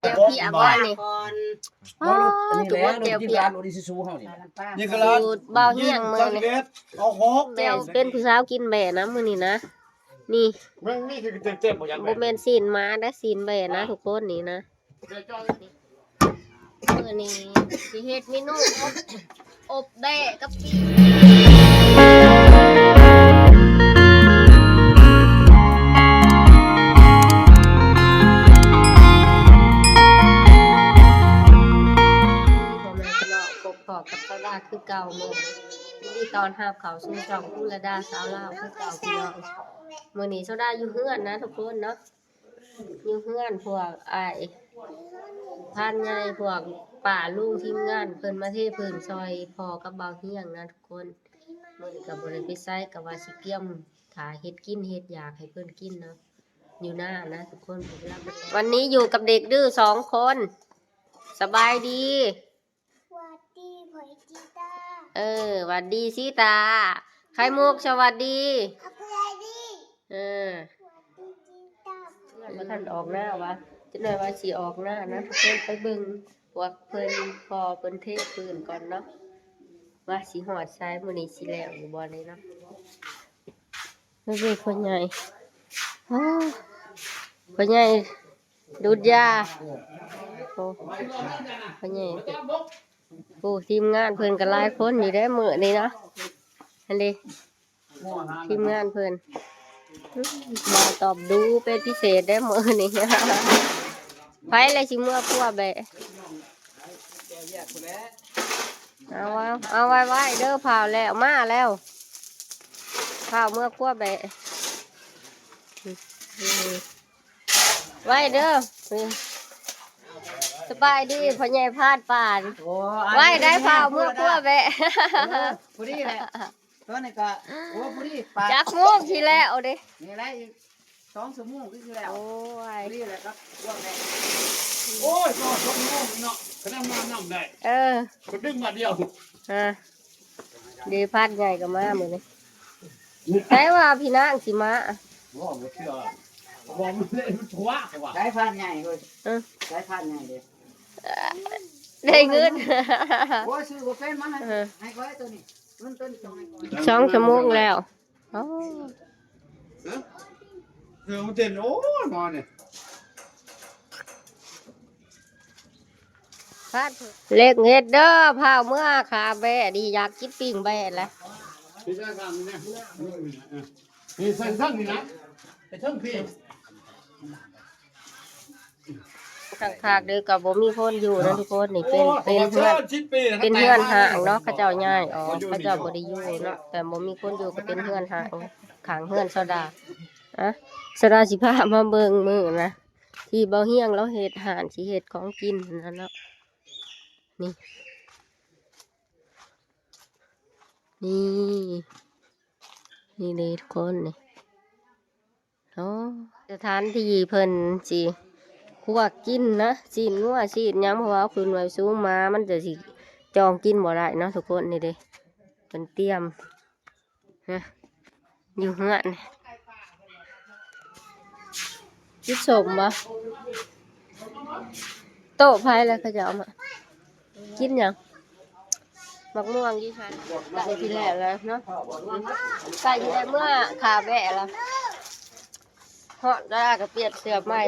ແຈ່ວເພຍບໍ່ອັນນີ້? ອໍ ທຸກຄົນ ແຈ່ວເພຍ ນີ້ຄືຮ້ານ ສູດບ່າວຮຽງມື້ນີ້ ແຈ່ວເປັນຜູ້ສາວກິນແບ້ນຳມື້ນີ້ນະ. ນີ້ ບໍ່ແມ່ນຊີ້ນໝາເດີ້ ຊີ້ນແບ້ນະທຸກຄົນນີ້ນະ. ມື້ນີ້ຊິເຮັດເມນູອົບ ອົບແບ້ກັບປີ້ງ ພໍ່ແມ່ພີ່ນ້ອງ ພົບພໍ້ກັບສາວດາຄືເກົ່າມື້ນີ້ ຍິນດີຕ້ອນຮັບເຂົ້າສູ່ຊ່ອງພູລະດາສາວລາວຄືເກົ່າພີ່ນ້ອງ. ມື້ນີ້ສາວດາຢູ່ເຮືອນນະທຸກຄົນເນາະ. ຢູ່ເຮືອນພວກອ້າຍພານໃຫຍ່ ພວກປ້າລຸງທີມງານເພິ່ນມາເທພື້ນຊ່ອຍພໍ່ກັບບ່າວຮຽງນະທຸກຄົນ. ມື້ນີ້ກໍບໍ່ໄດ້ໄປໃສ ກໍວ່າຊິກຽມຖ້າເຮັດກິນເຮັດຢາກໃຫ້ເພິ່ນກິນເນາະ ຢູ່ນານະທຸກຄົນ. ວັນນີ້ຢູ່ກັບເດັກດື້ສອງຄົນ. ສະບາຍດີ. ຫວັດດີ ຂ້ອຍຊີຕາ. ເອີ ຫວັດດີຊີຕາ. ໄຂ່ມຸກ ສະຫວັດດີ. ສະບາຍດີ. ເອີ ຫວັດດີຊີຕາ. ຍັງບໍ່ທັນອອກນາຫວາ? ຈັກໜ້ອຍວ່າຊິອອກນານະ ເພິ່ນໄປເບິ່ງພວກເພິ່ນ ພໍ່ເພິ່ນເທພື້ນກ່ອນເນາະ ວ່າຊິຮອດໃສ ມື້ນີ້ຊິແລ້ວຢູ່ບໍ່ນີ້ເນາະ. ເບິ່ງພໍ່ໃຫຍ່ ໂອ້ ພໍ່ໃຫຍ່ດູດຢາ. ໂອ້ ພໍ່ໃຫຍ່ ໂອ້ ທີມງານເພິ່ນກໍຫຼາຍຄົນຢູ່ເດ້ມື້ນີ້ເນາະ. ຫັ້ນເດ້ ທີມງານເພິ່ນ ອືມ ມາຕອບດູເປັນພິເສດເດ້ມື້ນີ້. ໃຜລະຊິເມືອຄົວແບະ? ເອົາ ເອົາ ເອົາໄວໆເດີ ພ້າວແລ້ວ ມາແລ້ວ ພ້າວເມືອຄົວແບະ ໄວເດີ. ສະບາຍດີພໍ່ໃຫຍ່ພານປານ. ໂອ້ ໄວໄດ້ ພ້າວເມືອຄົວແບະ. ເອີ ພໍດີແຫຼະ ຕອນນີ້ກໍ ໂອ້ ພໍດີປານ ຈັກໂມງຊິແລ້ວເດ້? ນີ້ແຫຼະ ອີກສອງຊົ່ວໂມງຄືຊິແລ້ວ. ໂອ້ຍ ພໍດີແຫຼະຄັບ ພວກແມ່. ໂອ້ຍ ສອງຊົ່ວໂມງເນາະ ຂະໜາດມານຳໄດ້. ເອີ ກໍດຶງບາດດຽວ. ອ່າ ເດ ພານໃຫຍ່ກໍມາມື້ນີ້. ໃສວ່າພີ່ນາງຊິມາ? ບໍ່ ບໍ່ເຊື່ອ ບໍ່ ມັນເລະ ມັນທະວະ ເຂົາວ່າ. ໃສພານໃຫຍ່ເອີຍ? ເອີ ໃສພານໃຫຍ່ເດ້? ໄດ້ເງິນ. ໂອ້ຍ ຊື້ບໍ່ເປັນ ມາໃຫ້ ເອີ ໃຫ້ຂ້ອຍໂຕນີ້ ເງິນໂຕນີ້ຕ້ອງໃຫ້ຂ້ອຍ. ສອງຊົ່ວໂມງແລ້ວ. ອໍ ເອີ ເອີ ມັນເຕັ້ນ ໂອ້ຍ ມານີ້. ເລັກເຮັດເດີ ພ້າວເມືອຂ້າແບະ ດີ ຢາກກິນປີ້ງແບະລະ. ນີ້ໃສ່ທາງນີ້ນະ ນີ້ໃສ່ທາງນີ້ນະ ໄປເທິງພີ້. ຂ້າງໆເດີກໍບໍ່ມີຄົນຢູ່ນະທຸກຄົນ. ນີ້ເປັນ ເປັນເຮືອນ ເປັນເຮືອນຮ້າງເນາະ ເຂົາເຈົ້າຍ້າຍອອກ ເຂົາເຈົ້າບໍ່ໄດ້ຢູ່ເນາະ ແຕ່ບໍ່ມີຄົນຢູ່ກໍເປັນເຮືອນຮ້າງ ຂ້າງເຮືອນສາວດາ. ອ່ະ ສາວດາຊິພາມາເບິ່ງມື້ນະ ທີ່ບ່າວຮຽງລາວເຮັດຮ້ານ ຊິເຮັດຂອງກິນຫັ້ນນະເນາະ. ນີ້ ນີ້ ນີ້ເດ້ທຸກຄົນ ນີ້ ໂອ້ ສະຖານທີ່ເພິ່ນຊິຄົວກິນນະ ຊີ້ນງົວ ຊີ້ນຫຍັງ ເພາະວ່າເອົາຂຶ້ນໄວ້ສູງ ໝາມັນຈະຊິຈ່ອງກິນບໍ່ໄດ້ເນາະທຸກຄົນ. ນີ້ເດ້ ເພິ່ນຕຽມ ຮະ ຢູ່ເຮືອນ ກິນສົ້ມບໍ່? ໂຕະໃຜລະເຂົາເຈົ້າເອົາມາ ກິນຫຍັງ? ໝາກມ່ວງຢູ່ໃສ? ໃກ້ຊິແລ້ວລະເນາະ ໃກ້ຊິໄດ້ເມືອຂ້າແບະລະ. ຮ້ອນ ດາດາກໍປ່ຽນເສື້ອໃໝ່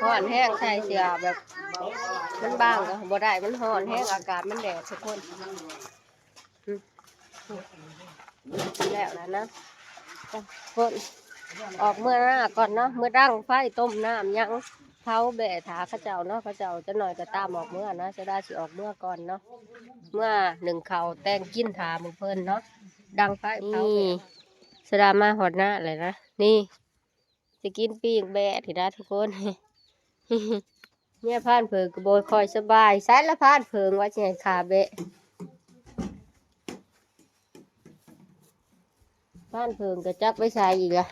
ຮ້ອນແຮງ ໃສ່ເສື້ອແບບມັນບາງກໍບໍ່ໄດ້ ມັນຮ້ອນແຮງ ອາກາດມັນແດດທຸກຄົນ. ອືມ ແລ້ວລະນະ ຄົນອອກເມືອນາກ່ອນເນາະ ເມືອດັງໄຟຕົ້ມນ້ຳຫຍັງ ເຜົາແບ້ຖ້າເຂົາເຈົ້າເນາະ ເຂົາເຈົ້າຈັກໜ້ອຍກໍຕາມອອກເມືອນະ. ສາວດາຊິອອກເມືອກ່ອນເນາະ ເມືອໜຶ້ງເຂົ້າແຕ່ງກິນຖ້າໝູ່ເພິ່ນເນາະ ດັງໄຟເຜົາແບ້. ນີ້ ສາວດາມາຮອດນາແລ້ວນະ ນີ້ ຊິກິນປີ້ງແບ້ນີ້ນະທຸກຄົນ. ເມຍພານເຜິ້ງກໍບໍ່ຄ່ອຍສະບາຍ ໃສລະພານເຜິ້ງວ່າຊິໃຫ້ຂ້າແບ້ ພານເຜິ້ງກໍຈັກໄປໃສອີກລະ.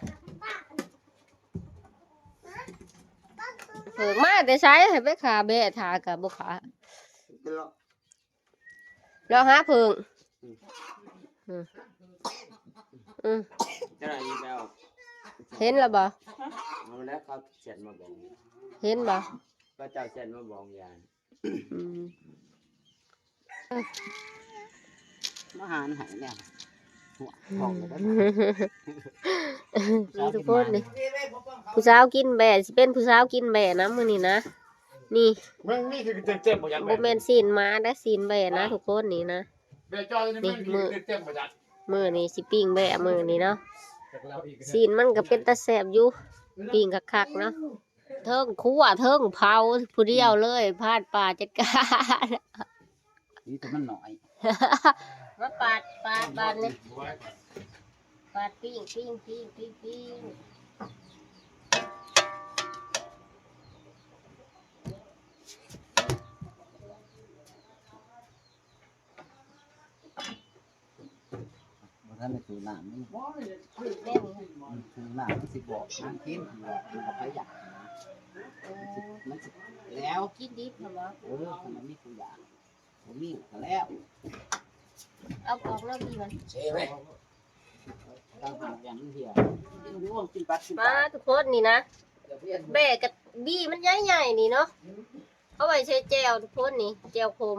ເຜິ້ງມາແຕ່ໃສ ໃຫ້ໄປຂ້າແບ້ຖ້າກໍບໍ່ຂ້າ. ເລາະຫາເຜິ້ງ ອືມ ອືມ ອືມ ເຫັນລະບໍ່? ເອົາແລ້ວ ເຂົາແຊັດມາບອກ ເຫັນບໍ່? ເຂົາເຈົ້າເຊັນມາບອກຢ່າງ ອືມ ມາຫານໃຫ້ແດ່ ຫົວຂອງ ນີ້ທຸກຄົນນີ້ ຜູ້ສາວກິນແບ້ ຊິເປັນຜູ້ສາວກິນແບ້ນຳມື້ນີ້ນະ ນີ້ ມັນມີຄືເຈັບໆບໍ່ຢາກແບ້ ບໍ່ແມ່ນຊີ້ນໝາເດ້ ຊີ້ນແບ້ນະ ທຸກຄົນນີ້ນະ ແບ້ຈ້ອຍນີ້ ນີ້ ມັນມີ ມື້ ຄືເຈັບໆບໍ່ຢາກ ມື້ນີ້ຊິປີ້ງແບ້ມື້ນີ້ເນາະ ຊີ້ນມັນກໍເປັນຕາແຊບຢູ່ ປີ້ງຄັກໆເນາະ ເທິງຄົວເທິງເຜົາຜູ້ດຽວເລີຍ ພານປ່າຈັດການ ນີ້ແຕ່ມັນໜ້ອຍ ມາປາດ ປາດບາດນີ້ ປາດປີ້ງ ປີ້ງ ປີ້ງ ປີ້ງ ປີ້ງ. ບໍ່ທັນໄດ້ຖືນ້ຳນີ້ ແມ່ນ ຖືນ້ຳມັນຊິບອກທາງກິນ ມັນກໍໄປຢາກ ເອີ ມັນຊິ ມັນຊິແລ້ວ ກິນດິບຫັ້ນບໍ່ ເອີ ຄັນມັນມີຜູ້ຢາກ ບໍ່ມີກໍແລ້ວ ເອົາອອກແລ້ວດີມັນ ເຊໄວ້ ຕ່າງຫາກຢ່າງມັນເຫ່ຽວ ກິນຢູ່ ກິນບັດກິນ ມາ ຕາຍ ທຸກຄົນນີ້ນະ ແບ້ກັບບີມັນໃຫຍ່ໆນີ້ເນາະ ເອົາໄວ້ໃສ່ແຈ່ວທຸກຄົນນີ້ ແຈ່ວຂົມ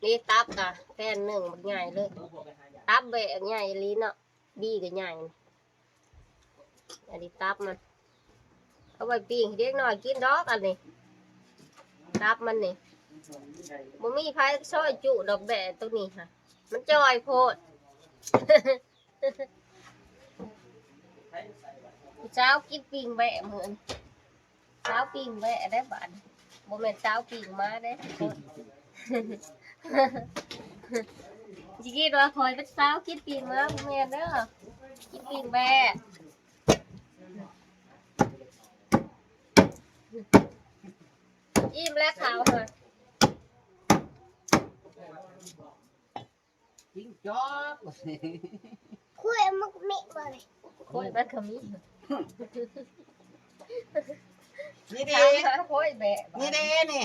ນີ້ຕັບກະແຜ່ນໜຶ່ງບັກໃຫຍ່ເລີຍ ຕັບແບ້ໃຫຍ່ອີ່ຫຼີເນາະ ບີກໍໃຫຍ່ ອັນນີ້ຕັບມັນ ເອົາໄວ້ປີ້ງໃຫ້ເດັກນ້ອຍກິນດອກ ອັນນີ້ ຕັບມັນນີ້ ບໍ່ມີໃຜຊອຍຈຸດອກແບ້ໂຕນີ້ຫະ ມັນຈ່ອຍໂພດ ຜູ້ສາວກິນປີ້ງແບ້ມື້ນີ້ ສາວປີ້ງແບ້ໄດ້ບາດນີ້ ບໍ່ແມ່ນສາວປີ້ງໝາເດ້ ຊິຄິດວ່າຂ້ອຍເປັນສາວກິນປີ້ງໝາ ບໍ່ແມ່ນເດີ ກິນປີ້ງແບ້ ອີ່ມແລ້ວເຂົ້າຫະ. ຈິງຈອກ ຂ້ອຍມັກມິບໍ່ເລີຍ ຂ້ອຍມັນກໍມີ ນີ້ເດ້ ຂ້ອຍແບະ ນີ້ເດ້ນີ້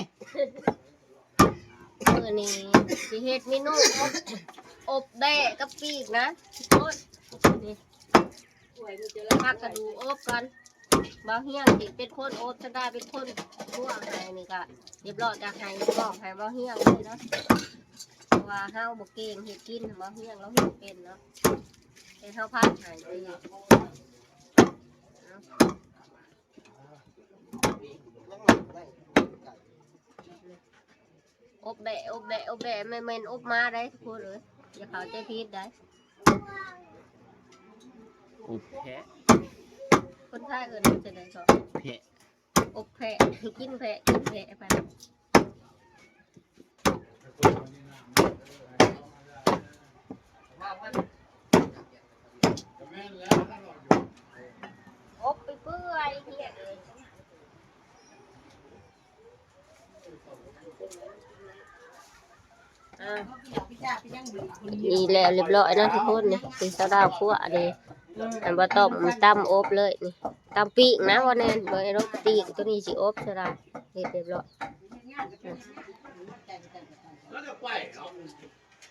ມື້ນີ້ຊິເຮັດເມນູອົບ ອົບແບະກັບປີ້ງນະ ທຸກຄົນ ນີ້ ພັກກະດູອົບກ່ອນ ບ່າວຮຽງຊິເປັນຄົນອົບ ສະດາເປັນຄົນຂົ້ວໃຫ້ ນີ້ກະຮຽບຮ້ອຍ ກະໃຫ້ ມອບໃຫ້ບ່າວຮຽງເລີຍເນາະ ເພາະວ່າເຮົາບໍ່ເກັ່ງເຮັດກິນ ບ່າວຮຽງລາວເຮັດເປັນເນາະ ແຕ່ເຮົາພັດໃຫ້ເລີຍ ອົບແບະ ອົບແບະ ອົບແບະ ແມ່ນ ແມ່ນອົບໝາໄດ໋ ທຸກຄົນເອີຍ ຢ່າເຂົ້າໃຈຜິດໄດ໋ ອົບແພະ ຄົນໄທເອີ້ນວ່າຈັ່ງໃດກໍ ແພະ ອົບແພະ ໃຫ້ກິນແພະ ກິນແພະໄປ ອົບໄປເປື່ອຍ ເອີ ນີ້ແລ້ວຮຽບຮ້ອຍເນາະທຸກຄົນ ນີ້ເປັນສາວລາວຄົວນີ້ ອັນບໍ່ຕ້ອງຕຳອົບເລີຍນີ້ ຕຳປີ້ງນະ ບໍ່ແມ່ນ ບໍ່ໄດ້ອົບປີ້ງ ໂຕນີ້ຊິອົບສາວລາວ ເຮັດຮຽບຮ້ອຍ ແລ້ວຈະໄປເນາະ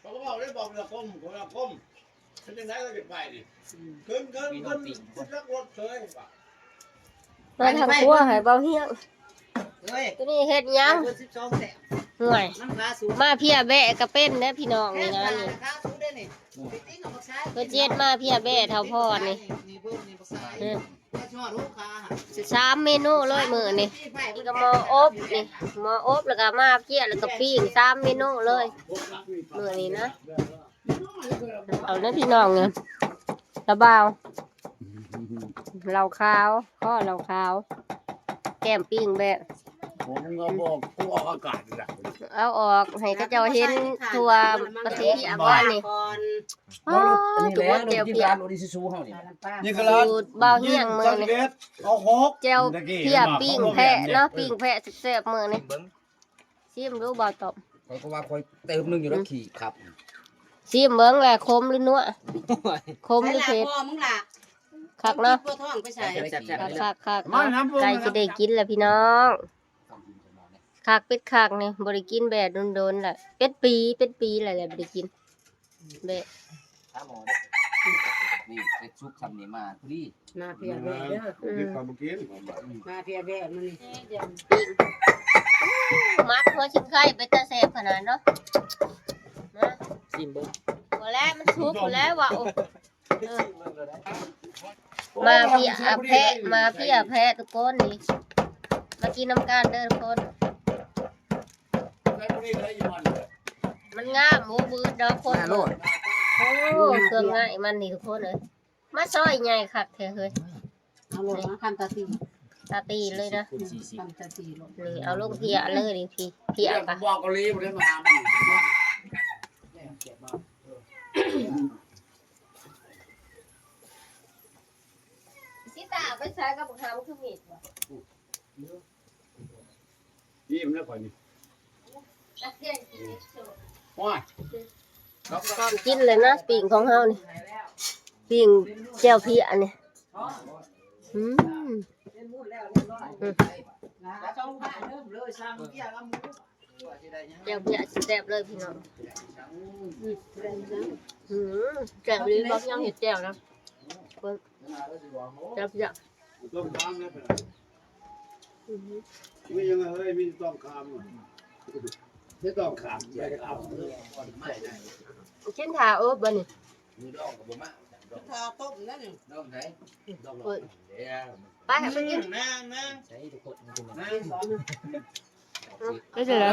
ເຂົາກໍເວົ້າໄດ້ບອກລະຄົມ ຄົນລະຄົມ ເປັນຈັ່ງໃດລະຈະໄປນີ້ ເຄິນ ເຄິນ ເຄິນ ຂຶ້ນຫຼັກລົດເສີຍວ່າ ມາທາງຄົວໃຫ້ເບົາຮຽງ ເອີຍ ໂຕນີ້ເຮັດຫຍັງ ເບິດສິບສອງແຕ້ມ ຫ່ວຍ ມັນພາສູງ ມາເພຍແບະກໍເປັນເດ້ພີ່ນ້ອງນີ້ນະນີ້ ພາສູງເດ້ນີ້ ໄປຕີນອອກບັກຊາຍ ເພິ່ນເຈັດມາເພຍແບະເທົ່າພໍ່ນີ້ ນີ້ເບິ່ງນີ້ບັກຊາຍ ເອີ ສາມເມນູເລີຍມື້ນີ້ ນີ້ກໍໝໍອົບນີ້ ໝໍອົບ ແລ້ວກໍມາເພຍ ແລ້ວກໍປີ້ງ ສາມເມນູເລີຍມື້ນີ້ນະ ເອົາເດີພີ່ນ້ອງເອີຍ ລະບ່າວ ເຫຼົ້າຂາວ ຂໍເຫຼົ້າຂາວ ແກ້ມປີ້ງແບະ ໂອ້ ມຶງເອົາອອກ ກູເອົາອາກາດນີ້ລະ ເອົາອອກໃຫ້ເຂົາເຈົ້າເຫັນທົ່ວປະເທດວ່ານີ້ ໂອ້ ທຸກຄົນ ແຈ່ວເພຍ ນີ້ຄືສູດບ່າວຮຽງມື້ນີ້ ເອົາຫົກ ແຈ່ວເພຍປີ້ງແພະເນາະ ປີ້ງແພະແຊບໆມື້ນີ້ ຊິມດູບ່າວຕ້ອມ ຂ້ອຍກໍວ່າຂ້ອຍເຕີມໜຶ່ງຢູ່ດອກ ອືມ ຂີ້ຂັບ ຊິມເບິ່ງແຫຼະ ຂົມຫຼືນົວ ໂອ້ຍ ຂົມຫຼືເຜັດ ໃສ່ລະພໍ່ມຶງລະ ຄັກເນາະ ບໍ່ທ້ອງໄປໃສ ຄັກໆໆ ໃກ້ຊິໄດ້ກິນແລ້ວພີ່ນ້ອງ ຄັກເປັດຄັກນີ້ ບໍ່ໄດ້ກິນແບບດົນໆແຫຼະ ເປັນປີ ເປັນປີແລ້ວແຫຼະບໍ່ໄດ້ກິນ ແບະ ຫາໝໍເດີ້ ນີ້ເປັດສຸກຊ່ຳນີ້ມາພໍດີ ມາເພຍແບະເດີ້ ອືມ ມາເພຍແບະມື້ນີ້ ປີ້ງ ໝັກຫົວຊິງໄຄເປັນຕາແຊບຂະໜາດເນາະ. ມາ ຊີມເບິ່ງ. ພໍແລ້ວ ມັນສຸກແລ້ວວ່າ. ໂອ້ ເອີ ມາເພຍແພະ ມາເພຍແພະທຸກຄົນນີ້ ມາກິນນຳກັນເດີທຸກຄົນ. ມັນງາມ ໂອ້ ບືດດອກຄົນ. ໂອ້ ເຄື່ອງໃນມັນນີ້ທຸກຄົນເອີຍ. ມາຊອຍໃຫຍ່ຄັກແທ້ເຮີ້ຍ. ເອົາລົງມາຄຳຕາຕີ ຕາຕີເລີຍນະ ຄຳຕາຕີໂລດ. ນີ້ເອົາລົງເພຍເລີຍນີ້ ເພຍ ເພຍກະ ບອກເກົາຫຼີບໍ່ໄດ້ມາຫາມັນ. ຊິຕາໄປໃສກັບບັກຫາ ມັນຄືມີດວະ? ອີ່ມແລ້ວຂ້ອຍນີ້. ໂອ້ຍ ພ້ອມກິນເລີຍນະ ປີ້ງຂອງເຮົານີ້ ປີ້ງແຈ່ວເພຍນີ້. ອືມ ອືມ ແຈ່ວເພຍແຊບເລີຍພີ່ນ້ອງ. ອືມ ແຈ່ວນີ້ບໍ່ຍັງເຮັດແຈ່ວນະ ເບິ່ງ ແຈ່ວເພຍ. ຕ້ອງຄາມແລ້ວ ອືຮຶ ມີຫຍັງເຮີ້ຍ ມີຕ້ອງຄາມ ມີຕ້ອງຄາມ ກິນຖ້າອົບບໍ່ນີ້ ມີດອງກໍບໍ່ມາ ຖ້າຕົ້ມນັ້ນນີ້ ດອງໃດ ດອງ ເອີ ໄປຫາໄປກິນ ນາ ນາ ໃສ່ທຸກຄົນ ໄປເລີຍ.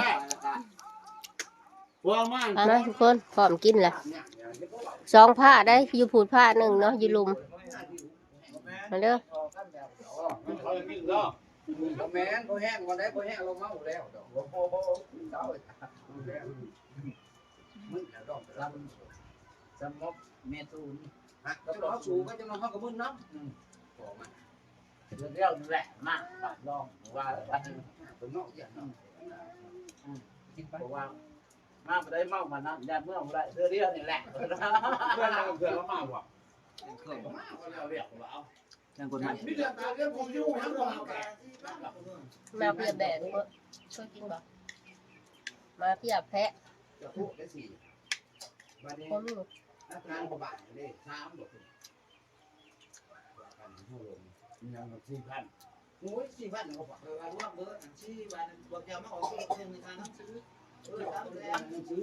ມາ ມາທຸກຄົນ ພ້ອມກິນແລ້ວ ສອງພະໄດ໋ ຢູ່ພຸ້ນພະໜຶ່ງເນາະ ຢູ່ລຸ່ມ ມາເດີ. ບໍ່ແມ່ນ ບໍ່ແຫ້ງ ບໍ່ໄດ້ ບໍ່ແຫ້ງ ລາວເມົາແລ້ວດອກ ບໍ່ ບໍ່ ບໍ່ ເຊົາ ມຶນແລ້ວດອກ ລຳ ສະໝອກແມ່ຕູນ ຮະ ເຮົາສູງໄປ ຈັກໜ່ອຍເຮົາກໍມຶນນຳ ອືມ ບໍ່ມາ ເລື່ອງນີ້ແຫຼະ ມາບາດລອງ ວ່າ ເພິ່ນເນາະ ຢ້ານເນາະ ອືມ ຄິດໄປ ເພາະວ່າ ມາບໍ່ໄດ້ເມົາມານຳ ຢ້ານເມືອບໍ່ໄດ້ ເທື່ອດຽວນີ້ແຫຼະ ເພື່ອນເຮົາມາບໍ່ ເພື່ອນເຮົາມາບໍ່ ເພື່ອນເຮົາມາບໍ່ແລ້ວ ລຽກວ່າເອົາ ຍັງຄົນມາ ມີເລື່ອງຕາເລື່ອງຂອງຢູ່ ຍັງບໍ່ເອົາແກ ມາເພຍແບກ ເຄີຍກິນບໍ່ ມາເພຍແພະ ຈະໂພດໄດ້ສີ່ ບາດນີ້ ບໍ່ມີ ນັກງານບໍ່ບາດເດ້ ສາມບໍ່ ວ່າກັນເຮົາລົງ ມີຫຍັງສີ່ພັນ ໂອ້ຍ ສີ່ພັນກໍພອ ເອີ ວ່າລວມເບີດອັນສີ່ ວ່ານັ້ນ ພວກເຈົ້າມາອອກເປັນເງິນໃນຄ່າໜັງສື ເອີ ຕາມແລງໜັງສື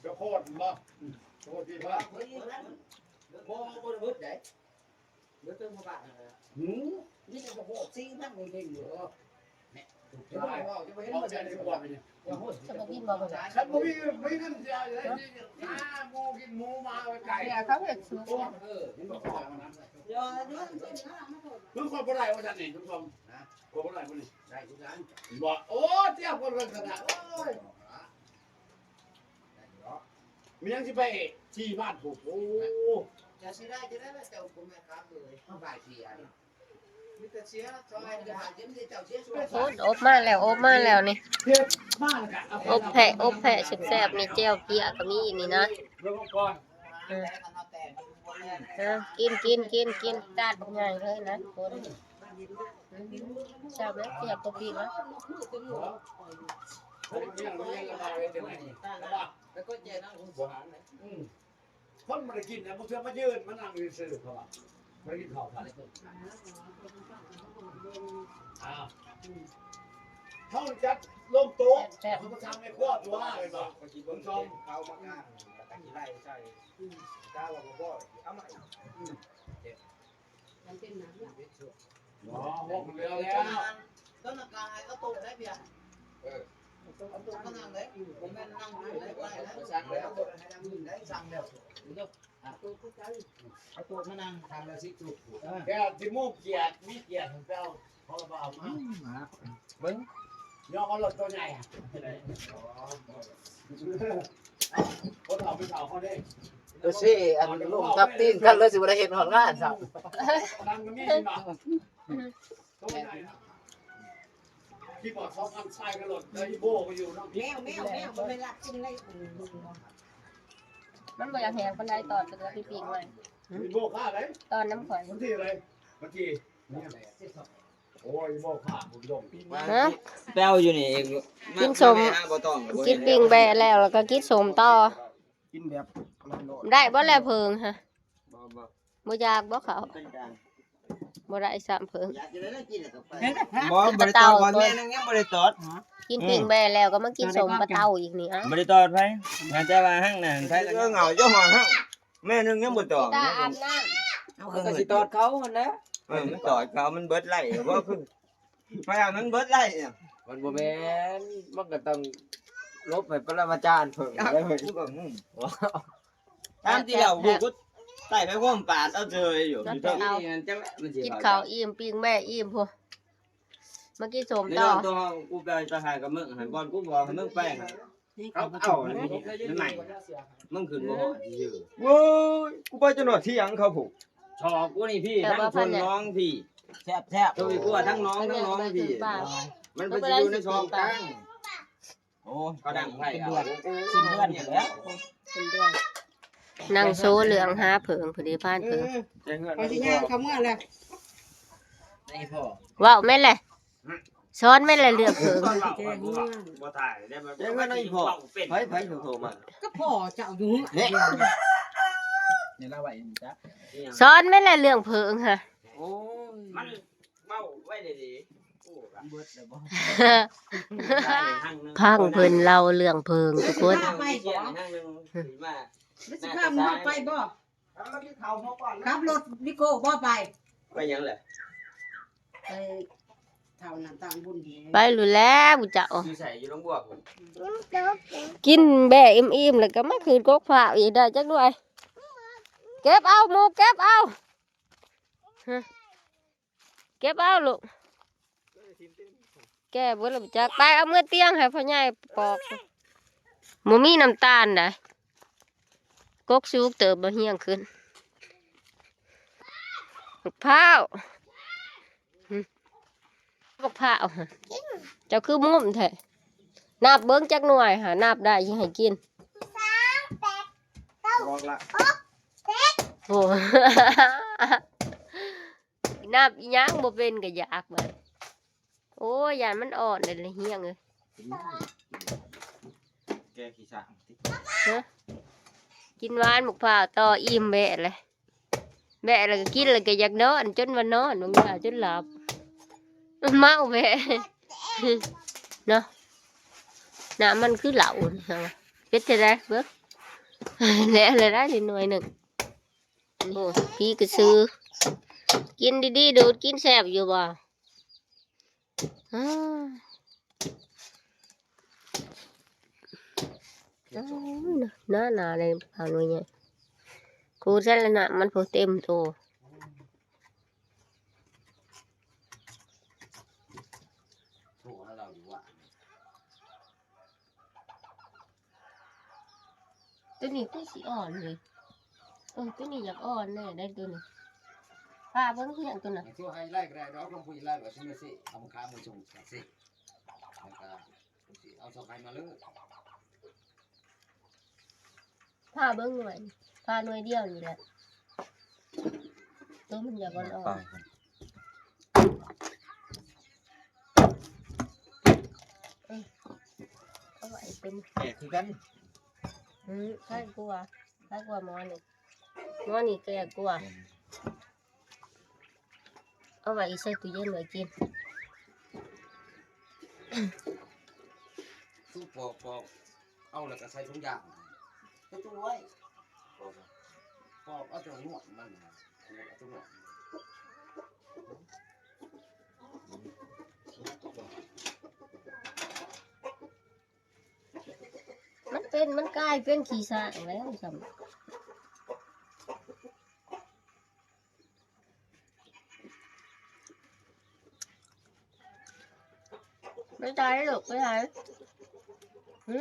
ຈະໂພດບໍ່ ອືມ ໂພດສີ່ພັນ ເອີ ບໍ່ ບໍ່ໄດ້ເບີດໃດ ເບີດເຕີມພະບາດຫັ້ນແຫຼະ ຫື ມີແຕ່ຈະໂພດສີ່ພັນເອງເດີ ຈະບໍ່ກິນບໍ່ ຄັນບໍ່ມີ ມີເງິນຊິເອົາຢູ່ໃສ ຫາໝູກິນໝູມາເອົາໄປໄກ່ ເຂົາເຮັດສຸກ ເອີ ເຫັນບໍ່ ຄືຂ້ອຍບໍ່ໄດ້ວ່າຊັ້ນນີ້ ທຸກຄົນ ຮະ ຂ້ອຍບໍ່ໄດ້ບໍ່ນີ້ ໄດ້ຄືກັນ ເຫັນບໍ່ ໂອ້ ຕຽມຄົນກັນຂະໜາດ ໂອ້ຍ ມີຫຍັງຊິໄປທີ່ບ້ານພຸ້ນ ໂອ້ ຈະຊິໄດ້ ຈະໄດ້ລະ ເຈົ້າບໍ່ແມ່ນຄັບເລີຍ ເຮົາໄປທີ່ອັນ ໂອ້ ອົບມາແລ້ວ ອົບມາແລ້ວນີ້ ອົບແພະ ອົບແພະແຊບໆ ນີ້ແຈ່ວເພຍກໍມີນີ້ນະ ເອີ ກິນ ກິນ ກິນ ກິນ ຈານບັກໃຫຍ່ເລີຍນະທຸກຄົນ ແຊບເລີຍ ແຊບກວ່າປີ້ງນະ ຄົນບໍ່ໄດ້ກິນນະ ບາງເທື່ອມາຢືນມານັ່ງຊື່ໆ ເຂົາວ່າບໍ່ໄດ້ກິນເຂົ້າ ອ້າວ ເຮົາຈັດລົງໂຕະ ເຮົາກໍສັ່ງແມ່ຄົວຕົວະ ເຫັນບໍ່ ເຂົາມາກາງ ແລ້ວກໍຊິໄລ່ໃສ່ ກາວ່າບໍ່ບໍ່ ເອົາໃໝ່ ມັນເປັນໜັງ ບໍ່ ຫົກເດືອນແລ້ວ ຕົ້ນນາກາໃຫ້ເອົາໂຕະໄດ້ເບຍ ເອີ ເອົາໂຕະມານັ່ງເດ້ ບໍ່ແມ່ນນັ່ງຢູ່ໄດ້ ບໍ່ໄດ້ນະ ສັ່ງແລ້ວ ສັ່ງແລ້ວ ເອົາໂຕະມານັ່ງ ທຳລະສິບຊຸດ ແກຊິໂມກກຽດ ມີກຽດຂອງເຈົ້າ ເພາະວ່າເອົາມາ ເບິ່ງ ຍອມເອົາລົດໂຕໃຫຍ່ ຄົນເຖົ້າໄປເຖົ້າເຂົາເດ້ ໂຕເຊ ອັນລົງທັບຕີນກັນເລີຍ ຊິບໍ່ໄດ້ເຮັດຮອດງານຊ້ຳ ຕັງກໍມີບໍ່ ໂຕໃຫຍ່ ທີ່ບອກສອງພັນຊາຍກັນໂລດ ແລ້ວອີໂບກໍຢູ່ນຳ ແມວ ແມວ ແມວ ບໍ່ແມ່ນລັກກິນໄດ້ ມັນບໍ່ຢາກແຫ້ງປານໃດ ຕອນເປັນວ່າປີ້ງໄວ້ ອີໂບຂ້າໄດ້ ຕອນນຳຂ້ອຍ ວັນທີໃດ ວັນທີ ໂອ້ຍ ບໍ່ພາດ ບໍ່ດົງ ຮະ ແປ້ວຢູ່ນີ້ ກິນສົ້ມ ມາແມ່ຫາບໍ່ຕ້ອງ ກິນປີ້ງແບ້ແລ້ວ ແລ້ວກໍກິນສົ້ມຕໍ່ ກິນແບບຮ້ອນໆ ໄດ້ບໍ່ແລະເຜິງຮະ ບໍ່ ບໍ່ ບໍ່ຢາກບໍ່ເຂົ້າ ເປັນກາງ ບໍ່ໄດ້ຊ້ຳເຜິ້ງ ຢາກກິນແລ້ວກິນແລ້ວກໍໄປ ບໍ່ ບໍ່ໄດ້ຕອດ ແມ່ໜຶ່ງຍັງບໍ່ໄດ້ຕອດ ກິນປີ້ງແບ້ແລ້ວກໍມາກິນສົ້ມປາເຕົາອີກນີ້ ເອົ້າ ບໍ່ໄດ້ຕອດໃຜ ຫາແຕ່ວ່າຫັ້ນນະ ໃຜກໍເຫງົາຢູ່ຫ້ອງຫັ້ນ ແມ່ໜຶ່ງຍັງບໍ່ຕອດ ຕາອາບນ້ຳ ເຮົາກໍຊິຕອດເຂົາຫັ້ນແຫຼະ ເອີ ມັນຕອດເຂົາ ມັນເບິດໄລ່ບໍ່ຄື ພະຍາມັນເບິດໄລ່ ມັນບໍ່ແມ່ນ ມັນກໍຕ້ອງຫຼົບໃຫ້ປະລະມາຈານເພິ່ນ ເອົ້າ ໄດ້ເພິ່ນ ຕາມທີ່ລາວຮູ້ ໃຕ້ໄປໂຮມປານເອົາເຈີຢູ່ ຢູ່ເທິງນີ້ ມັນຊິ ກິນເຂົ້າອີ່ມ ປີ້ງແບ້ອີ່ມພຸ້ນ ມາກິນສົ້ມຕໍ່ ໃນດອນໂຕເຮົາ ກູໄປສະຫາຍກັບມຶງ ໃຫ້ບ່ອນກູບອກໃຫ້ມຶງໄປ ເຂົາເອົາໃໝ່ ມຶງຂຶ້ນບໍ່ຮອດຊື່ ໂອ້ຍ ກູໄປຈົນຮອດຖຽງເຂົາພຸ້ນ ຊອກກູນີ້ພີ້ ທັງຊົນໜອງພີ້ ແຊບໆ ໂຕໄປກົວທັງໜອງ ທັງໜອງພີ້ ມັນໄປຢູ່ໃນຊ່ອງກາງ ໂອ້ ເຂົາດັງໄຟເອົາ ເປັນເດືອນ ເປັນເດືອນພຸ້ນແຫຼະ ເປັນເດືອນ ນັ່ງໂຊເລື່ອງຫາເຜິ້ງ ພໍດີຜ່ານເຜິ້ງ ເອີ ໄປເຮືອນ ຂ້ອຍຊິຍ່າງເຂົ້າເມືອແລ້ວ ໄດ້ພໍ່ ເວົ້າແມ່ນແຫຼະ ສອນແມ່ນແຫຼະເລື່ອງເຜິ້ງ ແກງເຮືອນ ບໍ່ຖ່າຍໄດ້ ແກງເຮືອນ ໄປ ໄປໂທມາ ກໍພໍ່ເຈົ້າຢູ່ເຮືອນ ນີ້ລາວວ່າອີ່ຫຍັງ ສອນແມ່ນແຫຼະເລື່ອງເຜິ້ງຫະ ໂອ້ຍ ມັນ ເວົ້າໄວ້ເດ ເບິດແລ້ວບໍ່ ຟັງເພິ່ນເລົ່າເລື່ອງເຜິ້ງທຸກຄົນ ມັນຊິພາໝູ່ເຮົາໄປບໍ່ ຂັບລົດວິໂກ້ບໍ່ໄປ ໄປຫຍັງແຫຼະ ໄປເທົ່ານັ້ນຕ່າງບຸນ ໄປໂລດແຫຼະຜູ້ເຈົ້າ ຢູ່ໃສ ຢູ່ໜອງບົວພຸ້ນ ກິນແບ້ອີ່ມໆ ແລ້ວກໍມາຂຶ້ນກົກພ້າວອີກ ໄດ້ຈັກໜ່ວຍ ເກັບເອົາໝູ່ ເກັບເອົາ ເກັບເອົາລູກ ແກ່ເບິດແລ້ວບໍ່ຈັກ ໄປເອົາເມືອຕຽງໃຫ້ພໍ່ໃຫຍ່ປອກ ບໍ່ມີນ້ຳຕານໃດ ກົກສູງເຕີບບໍ່ຮຽງຂຶ້ນ ບັກພ້າວ ຫຶ ບັກພ້າວຫະ ເຈົ້າຄືມຸມແທ້ ນັບເບິ່ງຈັກໜ່ວຍຫາ ນັບໄດ້ຊິໃຫ້ກິນ ບອກລະ ໂອ້ ນັບອີ່ຫຍັງບໍ່ເປັນກະຢາກບາດ ໂອ້ຍ ຢ້ານມັນອ່ອນເດ້ລະຮຽງເອີຍ ແກງຂີ້ຊ້າງຕິ ຮະ ກິນຫວານໝາກພ້າວຕໍ່ ອີ່ມແບະແຫຼະ ແບະແລ້ວກໍກິນ ແລ້ວກໍຢາກນອນ ຈົນວ່ານອນ ບາງເທື່ອຈົນຫຼັບ ເມົາແບະເນາະ ນ້ຳມັນຄືເຫຼົ້າ ເຮັດຈັ່ງໃດເບິ່ງ ແຫຼະແລ້ວໄດ້ໜ່ວຍໜຶ່ງ. ໂອ້ ຜີກະສື ກິນດີໆ ດູດກິນແຊບຢູ່ບໍ່? ອາ ໜາໆ ເລີຍ ເອົາໜ່ວຍໃຫຍ່ ຂູດໃສ່ລະນະ ມັນພໍເຕັມໂຕ. ໂທຫາລາວຢູ່ວ່າ ໂຕນີ້ຄືຊິອ່ອນເລີຍ ເອີ ໂຕນີ້ຢາກອ່ອນແດ່ໄດ໋ໂຕນີ້ ພາເບິ່ງເຮືອນໂຕນັ້ນ ໂທຫາອີ່ໄລ່ກໍໄດ້ດອກ ລອງຄຸຍອີ່ໄລ່ວ່າຊິມາຊິ ເອົາມາຂາຍມາສົ່ງກັນຊິ ແລ້ວກໍຊິເອົາສອກໄຂ່ມາເລີຍ. ຜ່າເບິ່ງໜ່ວຍ ຜ່າໜ່ວຍດຽວນີ້ແຫຼະ ໂຕມັນຢາກອ່ອນໆ ເອີ ເອົາໄວ້ເຕັມ ແກ່ຄືກັນ ອື ໄຂ່ກວ່າ ໄຂ່ກວ່າໝໍນີ້ ໝໍນີ້ແກ່ກວ່າ. ເອົາໄວ້ໃສ່ຕູ້ເຢັນໄວ້ກິນ ຄືປອກ ປອກເອົາແລ້ວກໍໃສ່ຖົງຢາງ ໃສ່ຕູ້ໄວ້ ປອກ ປອກເອົາແຕ່ໜວດມັນ ຂູດເອົາແຕ່ໜວດ ມັນເປັນ ມັນກາຍເປັນຂີ້ຊ້າງແລ້ວຊ້ຳ. ໄປໃສລູກ ໄປໃສ? ຫື?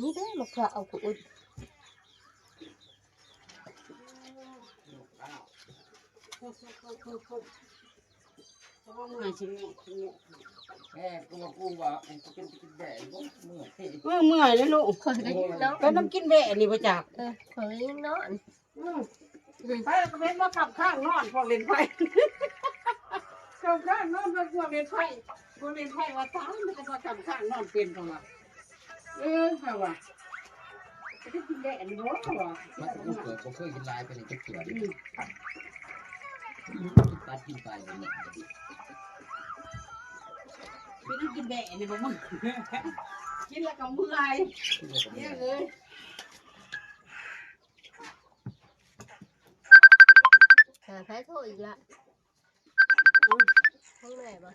ນີ້ເດ້ ມະພ້າວ ເອົາ ເອີ ເມື່ອຍເດ້ລູກ ຂ້ອຍກໍໄດ້ຍິນເນາະ ແລ້ວນຳກິນແບ້ນີ້ບໍ່ຈັກ ເອີ ຂ້ອຍກໍໄດ້ຍິນເນາະ. ອືມ ໄປກໍເຫັນວ່າຄ້ຳຄ້າງນອນພວກຫຼິ້ນໄພ້ ຄ້ຳຄ້າງນອນເບິ່ງພວກຫຼິ້ນໄພ້ ພວກຫຼິ້ນໄພ້ວ່າຕາຍ ມັນກໍວ່າຄ້ຳຄ້າງນອນເປັນ ເຂົາວ່າ ເອີ ເຂົາວ່າ ຈະໄດ້ກິນແດ່ນີ້ບໍ່ ເຂົາວ່າ ມັນກໍບໍ່ເຄີຍ ບໍ່ເຄີຍກິນຫຼາຍປານນີ້ຈັກເທື່ອເດ້ ອືມ ປັດກິນໄປແບບນີ້ ກິນ ກິນແດ່ນີ້ບໍ່ ມຶງ ກິນແລ້ວກໍເມື່ອຍ ກິນແລ້ວກໍເມື່ອຍ ເອີຍ. ຫາໃຜໂທອີກລະ ຂອງແມ່ບໍ່?